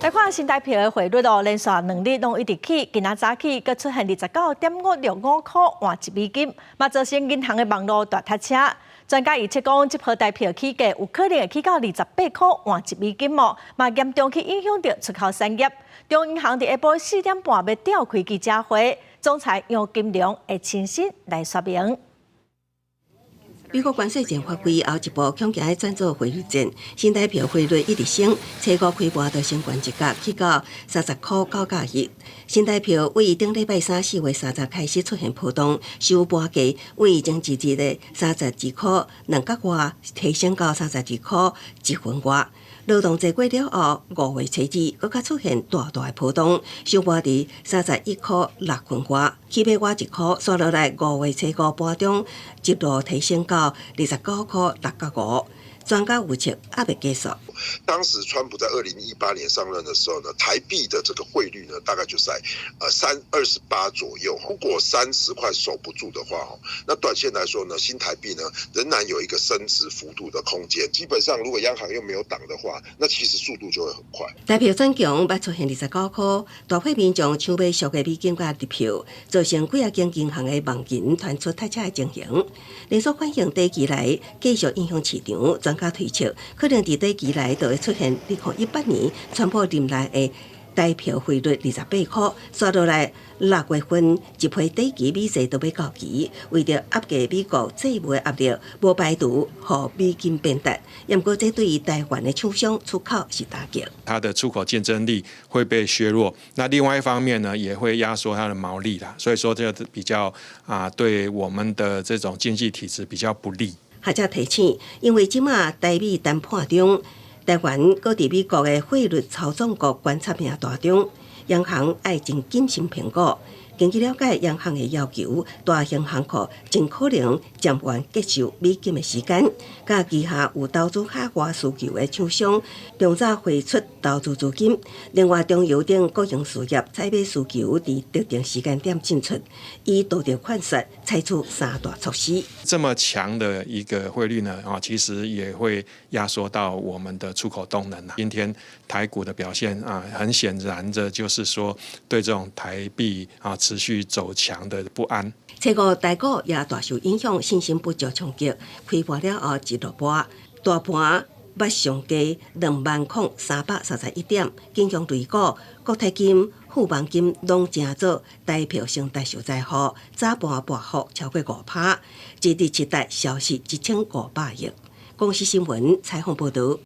來看新台票的匯率哦，連續兩日攏一直起，今仔早起閣出現29.565塊換1美金，嘛造成銀行的網路大塞車。專家預測講，這波台票起價有可能會起到28塊換一美金哦，嘛嚴重去影響著出口產業。中央銀行佇下晡4點半欲召開記者會，總裁楊金龍會親身來說明。美國關稅戰發揮後一步，恐驚欲轉做匯率戰，新台票匯率一直升，初五開盤就升懸一角，去到30塊9角1。新台票位頂禮拜三4月30開始出現波動，收盤價位前一日的32塊2角外，提升到32塊1分外。勞動節過了後，5月初二閣較出現大大的波動，收盤佇31塊6分外，起碼倚一箍，煞落來5月初五盤中一路提升到29塊6角5。專家預測猶未結束。當時川普在2018年上任的時候呢，台幣的這個匯率呢，大概就在3.28左右。如果30塊守不住的話，那短線來說呢，新台幣呢仍然有一個升值幅度的空間。基本上，如果央行又沒有擋的話，那其實速度就會很快。台票轉強，捌出現29塊，大批民眾搶買俗的美金佮日票，造成幾仔間銀行的網銀傳出塞車的情形。連鎖反應短期來繼續影響市場。專家推測，可能佇短期內就會出現2018年川普任內的台票匯率28塊，煞落來6月份一批短期美債都欲到期，為著壓低美國債務的壓力，無排除予美金貶值。毋過這對於台灣的廠商出口是打擊。它的出口競爭力會被削弱，那另外一方面呢，也會壓縮它的毛利啦。所以說這個比較啊，對我們的這種經濟體質比較不利。學者提醒，因為這馬台美談判中，台灣閣佇美國的匯率操縱國觀察名單中，央行愛真謹慎評估。根據了解，央行的要求，大型行庫盡可能暫緩結售美金的時間，佮旗下有投資海外需求的廠商，提早匯出投資資金。另外，中油等國營事業採買需求佇特定時間點進出，以道德勸說採取三大措施。這麼強的一個匯率呢，啊，其實也會壓縮到我們的出口動能。今天台股的表現啊，很顯然的，就是說對這種台幣啊持續走強的不安。這個台股也大受影響，信心不足衝擊，開盤了後一落盤，大盤捌上低20,331點，金融類股、國泰金、富邦金攏成做台票上大受災戶，早盤跌幅超過5趴，一日市值消失1500億。公視新聞採訪報導。